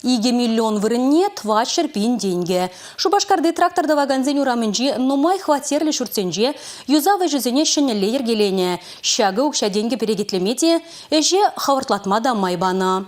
2 миллион вырӑнне 400 пин тенкӗ. Шупашкарти трактор тӑвакансен урамӗнчи нумай хваттерлӗ ҫуртсенче юсав ӗҫӗсене ҫӗнӗлле йӗркеленӗ. Ҫакӑ укҫа-тенкӗ перекетлеме те, ӗҫе хӑвӑртлатма та май панӑ.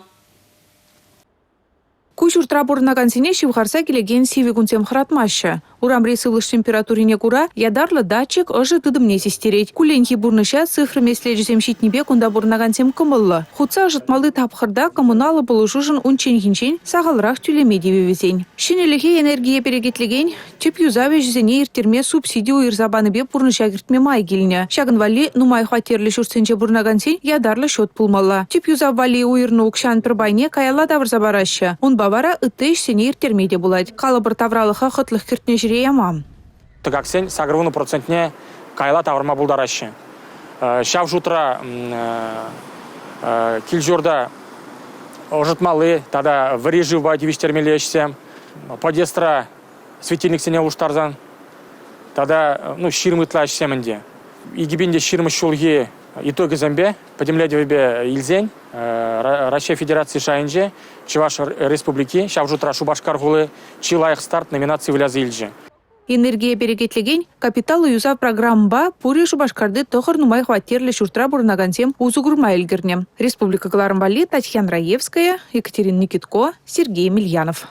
Ку ҫуртра пурӑнакансене ҫывхарса килекен сивӗ кунсем хӑратмаҫҫӗ. Урамри сывлӑш температурине кура ятарлӑ датчик ӑшӑ тытӑмне систерет. Кулленхи пурнӑҫа цифра меслечӗсем ҫитнипе кунта пурӑнакансем кӑмӑллӑ. Хутса ӑшӑтмалли тапхӑрта коммуналлӑ пулӑшушӑн унчченхинчен сахалрах тӳлеме тивӗ вӗсен. Ҫӗнӗлӗхе энергие перекетлекен Тӗп юсав ӗҫӗсене ирттерме субсиди уйӑрса панипе пурнӑҫа кӗртме май килнӗ. Ҫакӑн валли нумай хваттерлӗ ҫуртсенче пурӑнакансен ятарлӑ счет пулмалла. Тӗп юсав валли уйӑрнӑ укҫан пӗр пайне каялла тавӑрса параҫҫӗ. Унпа вара ытти ӗҫсене ирттерме те пулать. Калӑпӑр, тавралӑха хӑтлӑх кӗртнӗ ҫӗре яма. Тӑкаксен 80 процентне каялла тавӑрма пултараҫҫӗ. Ҫав шутра кил-ҫурта ӑшӑтмалли тата вӗри шывпа тивӗҫтермелли ӗҫсем, подъездра светильниксене улӑштарсан тата ну, 20 ытла ӗҫсем ӗнтӗ. 2020 ҫулхи итогӗсемпе, пӗтӗмлетӗвӗпе илсен Раҫҫей Федераци шайӗнче Чӑваш Республики, ҫав шутра Шупашкар хули, чи лайӑх старт номинаци выляса илчӗ. Энергие перекетлекен капиталлӑ юсав программӑпа пурӗ Шупашкарти тӑхӑр нумай хваттерлӗ ҫуртра пурӑнакансем усӑ курма ӗлкӗрнӗ. Республика кӑларӑм валли Татьяна Раевская, Екатерина Никитко, Сергей Емельянов.